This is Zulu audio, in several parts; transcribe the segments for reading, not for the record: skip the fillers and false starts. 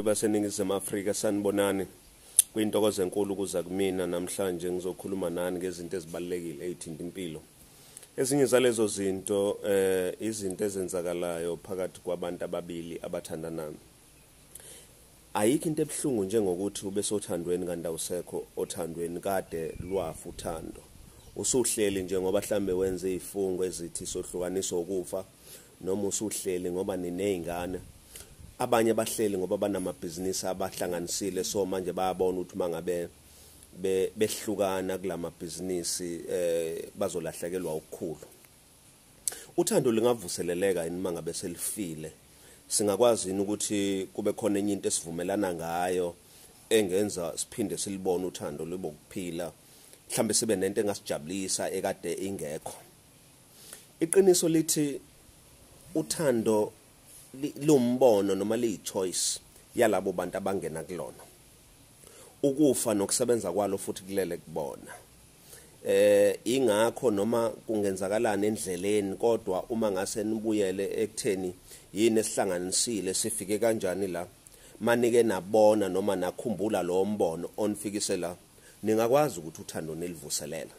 BaseNingizimu Afrika, sanibonani. Kuyintokozo enkulu ukuza kumina namhlanje ngizokhuluma nani ngezinto ezibalulekile ey'thinta impilo. Ezinye zalezo zinto izinto ezenzakalayo phakathi kwabantu ababili abathandanayo. Ayikho into ebuhlungu njengokuthi ube sothandweni kanti awusekho othandweni, kade lwafa uthando. Usuhleli nje ngoba mhlambe wenze izifungo ezithi sohlukaniswa ukufa, noma usuhleli ngoba niney'ngane. Abanye bahleli ngoba banamabhizinisi abahlanganisile, so manje bayabona ukuthi mangabe behlukana kulamabhizinisi bazolahlekelwa okukhulu. Uthando lingavuseleleka yini mangabe selifile? Singakwazi yini ukuthi kube khona enye into esivumelana ngayo engenza siphinde silibone uthando libe ukuphila, mhlambe sibe nento engasijabulisa ekade ingekho? Iqiniso lithi uthando lumbono noma liyi-choice yalabo bantu abangena kulona. Ukufa nokusebenza kwalo futhi kulele kubona. Ingakho noma kungenzakalani endleleni, kodwa uma ngase nibuyele ekutheni yini esihlanganisile, sifike kanjani la, manike nabona noma nakhumbula lo mbono onifikise la, ningakwazi ukuthi uthando nilivuselela.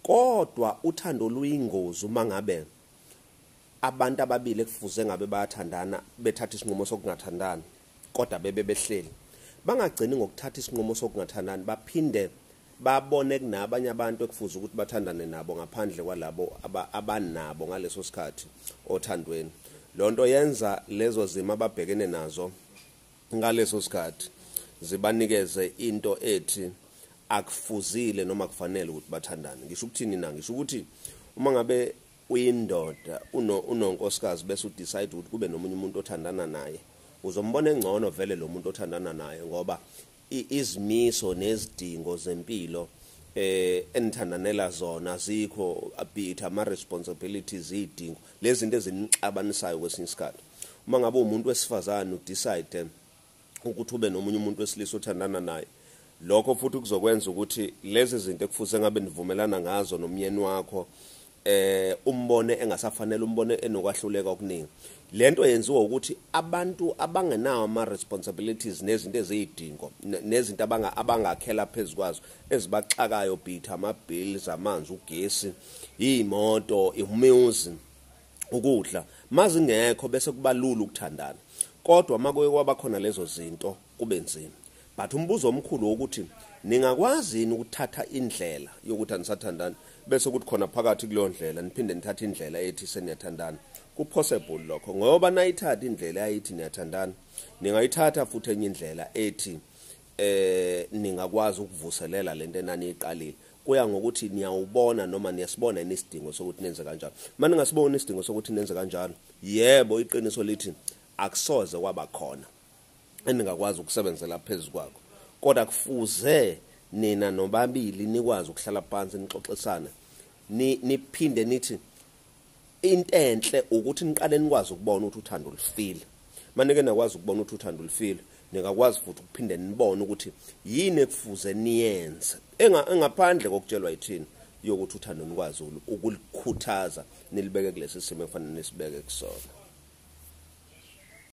Kodwa uthando luyingozi uma ngabe abantu ababili ekufuze ngabe bayathandana bethatha isinqumo sokungathandani, kodwa bebe behleli. Bangagcini ngokuthatha isinqumo sokungathandani, baphinde babone kunabanye abantu ekufuze ukuthi bathandane nabo ngaphandle kwalabo abanabo ngaleso sikhathi othandweni. Lonto yenza lezo zimo ababhekene nazo ngaleso sikhathi zibanikeze into ethi akufuzile noma kufanele ukuthi bathandane. Ngisho ukuthini na? Ngisho ukuthi uma ngabe uyindoda unonkosikazi bese udecide ukuthi kube nomunye umuntu othandana naye, uzombona engcono vele lo muntu othandana naye, ngoba izimiso nezidingo zempilo enithandanela zona zikho, be it ama responsibilities, izidingo lezi zinto ezinixabanisayo kwesinye isikhathi. Uma ngabe umuntu wesifazane udecide ukuthi ube nomunye umuntu wesilisa othandana naye, lokho futhi kuzokwenza ukuthi lezi zinto ekufuze ngabe nivumelana ngazo nomyeni wakho umbone engasafanele, umbone enokwahluleka okuningi. Lento yenziwa ukuthi abantu abangenawo ama responsibilities nezinto eziyidingo nezinto abangakhela phezukwazo ezibaxakayo, be it ama bills, amanzi, ugesi, imoto, imizi, ukudla, mazingekho bese kuba lula ukuthandana. Kodwa makuye kwaba khona lezo zinto kube nzima. But umbuzo omkhulu ukuthi ningakwazi yini ukuthatha indlela yokuthi anisathandani, bese kuthi khona phakathi kuleyo ndlela niphinde nithathe indlela ethi seniyathandana? Ku-possible lokho, ngoba nayithatha indlela ayithi niyathandana, ningayithatha futhi enye indlela ethi ningakwazi ukuvuselela lento enaniyiqalile. Kuya ngokuthi niyawubona noma niyasibona yini isidingo sokuthi nenze kanjalo. Uma ningasiboni isidingo sokuthi nenze kanjalo, yebo, iqiniso lithi akusoze kwaba khona eningakwazi ukusebenzela phezu kwakho. Kodwa kufuze nina nobabili nikwazi ukuhlala phansi nixoxisane, niphinde nithi into enhle ukuthi niqale nikwazi ukubona ukuthi uthando lufile. Manike nakwazi ukubona ukuthi uthando lufile, ningakwazi futhi ukuphinde nibone ukuthi yini ekufuze niyenze engaphandle kokutshelwa yithini yokuthi uthando nikwazi ukulikhuthaza nilibeke kulesi simo ekufanele nisibeke kusona.